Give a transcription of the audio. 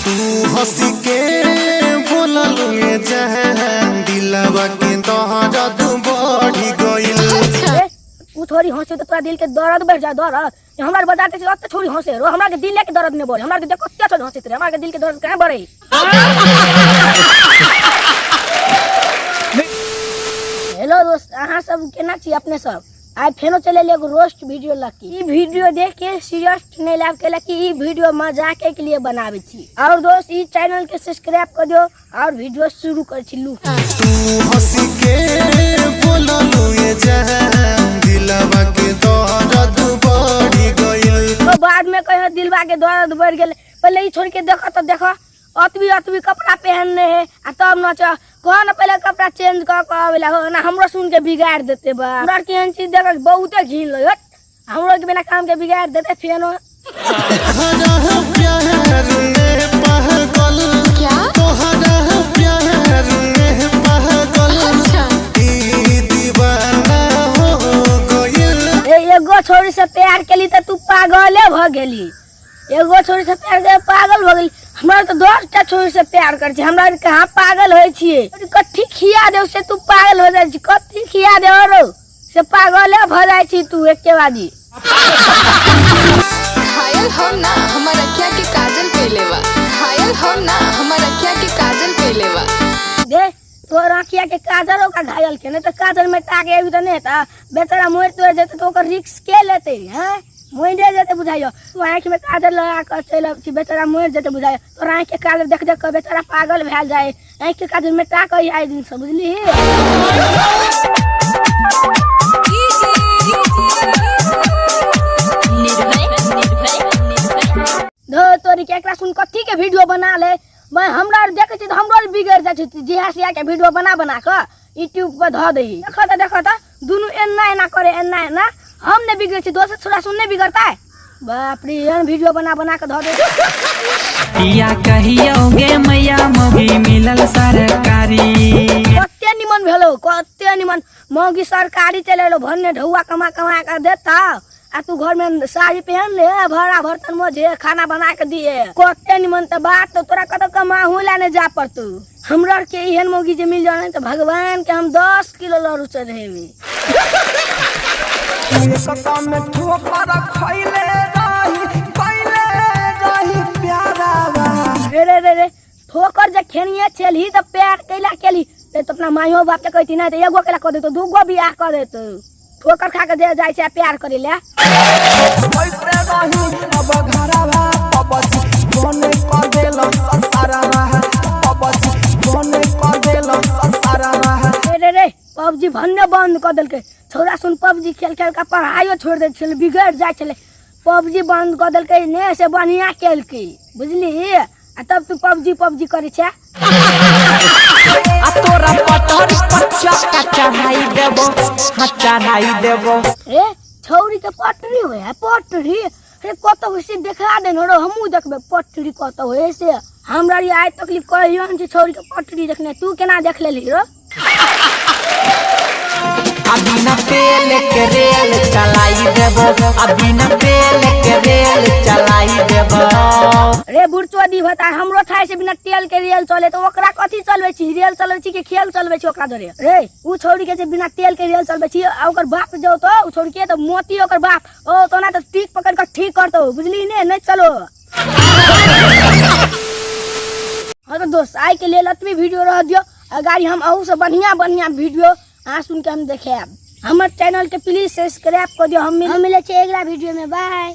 तू हंसी के बोललू जहान दिलवा के दर्द बढ़ी गइल। ए, उ छोरी हंसे तो तोरा दिल के दर्द बढ़ जाए, दर्द जे हमरा आर बताते छै ओते छोरी हंसे रो, हमरा के दिल के दर्द नहीं बढ़े। हमरा के देखो कते छोरी हंसैत रहे, हमरा के दिल के दर्द कहाँ बढ़े। हेलो दोस्त, अहाँ सब केना छी अपने सब? आइ फेनो चले एलियै एगो रोस्ट वीडियो लऽ के। ई वीडियो देख के सीरियस नहीं लाभ के कि ई वीडियो मजाक के लिए बनावे छी। और दोस्त ई चैनल के सब्सक्राइब कर दियो और वीडियो शुरू कर छी लू। तू हंसी के बोललू ये जहान दिलवा के दर्द बढ़ी गइल। तो बाद में कहे दिलवा के दर्द बढ़ गेल। पहले ई छोड़ के देखो तो देखो अतबी अतबी कपड़ा पहनने है आ तब नच कह न, पहले कपड़ा चेंज कर के आवेला हो ना, हमरो सुन के बिगाड़ देते बा। हमरा के एहन चीज देख के बहुते घिन लगे, हट, हमरो के बिना काम के बिगाड़ देते फेनो। तोहरा प्यार में पागल, क्या? तोहरा प्यार में पागल, ई दीवाना हो गइल। ए एगो छोरी से प्यार केली त तू पागले भ गेली। एगो छोरी से प्यार के पागल भ गेली। हमरा तो 10टा छोरी से प्यार कर छी, हमरा आर कहाँ पागल होइ छियै। कथी खिया दे से तू पागल हो जाइ छी, कथी खिया दे औरो से पागले भ जाइ छी तू एके बाजी। घायल हम ना हमर अखिया के काजल कैले बा, घायल हम ना हमर अखिया के काजल कैले बा। दे तोर आँखिया के काजल ओकरा घायल के नहीं तो काजल में टाके अभी तो नहीं था बेचारा मोड़ तोड़ जेते तो ओकर रिक्स के लेते हैं, मोड़े जेते बुझाइयो। तू आँखि में काजल लगा के चलि अबै छी, बेचारा मरि जेते बुझाइयो। तोर आँखि के काजल देख देख के बेचारा पागल भेल जाए। आँखि के काजल मिटा के आइ दिन से बुझली। धो तोरी के एकरा सुन कथी के वीडियो बना ले। मैं हमरा आर देखै छी तऽ हमरो आर बिगड़ि जाइ छै। जिहा सिहा के वीडियो बना बना कऽ यूट्यूब पर धऽ दही। देखऽ तऽ देखऽ तऽ दुनू एना एना करे, एना एना। हम नहि बिगड़ै छी, दोसर छोरा सुन नहि बिगड़तै। बाप रे, एहन वीडियो बना बना कऽ धऽ दे। पिया कहियोगे मैया मौगी मिलल सरकारी। कते निमन भेलो, कते निमन मौगी सरकारी चलि एलो। भन्ने ढौआ कमा कमा कऽ देता आ तू घर में साड़ी पहन ले, भरा बर्तन मोझे, खाना बना के दिए। कते निमन त बात, तो तोरा कतौ कमाहू ला नहीं जा पड़तू। हमरा के एहन मौगी जे मिल जाए तो भगवान के हम 10 किलो लड़ू चढ़ेबी। में ठोकर खैले रही, कैले रही प्यारावा। रे रे रे रे, ठोकर जे खेनिए चलही त प्यार कैला केली ते तो अपना माइयो बाप के कहती नहीं तो एगो केला कह देतो, दूगो बियाह कह देतो। ठोकर खा के जे जाइ छै प्यार करे ले। ऐसे रही अब घरवा पबजी बने क देल ससारवा, पबजी बने क देल ससारवा। रे रे रे, पबजी भन्ने बंद क देलकै छौड़ा सुन। पबजी खेल खेल के पढ़ाइयो छोड़ दै छलै, बिगड़ जाइ छलै। पबजी बंद क देलकै ने से बढ़िया केलकै बुझली। आ तब तू पबजी पबजी करै छै। आ तोरा पटरी पर चक्का चढ़ाई देबो, हाँ चढ़ाई देबो। रे छौरी के पटरी होय है पटरी, रे कतौ होय से देखा दे रो, हमहूँ देखबै पटरी कतौ होय से। हमरा रे आइ तक कहियो नहि छै छौरी के पटरी देखने, तू केना देख लेलही रो? आ बिना तेल के रेल चलाई देबो, आ बिना तेल के रेल चलाई देबो। रे बुढ़चो दी बता, हमरो थाय से बिना तेल के रेल चले तो ओकरा कथी चलबै छी? रेल चलबै छी कि खेल चलबै छी ओकरा जोरे? रे उ छौरी के जे बिना तेल के रेल चलबै छी आ ओकर बाप जो तो उ छौरी के तो मोती ओकर बाप ओ तो ना तो टीक पकड़ के ठीक करतो बुझली ने, नहीं चलो। हाँ तो दोस्त आइ के लेल एतबी वीडियो रह दियो। अगाड़ी हम अहू से बढ़िया बढ़िया वीडियो अहाँ सुन के हम देखायब। हमर चैनल के प्लीज सब्सक्राइब कर दियो। हम मिले छियै अगिला वीडियो में, बाय।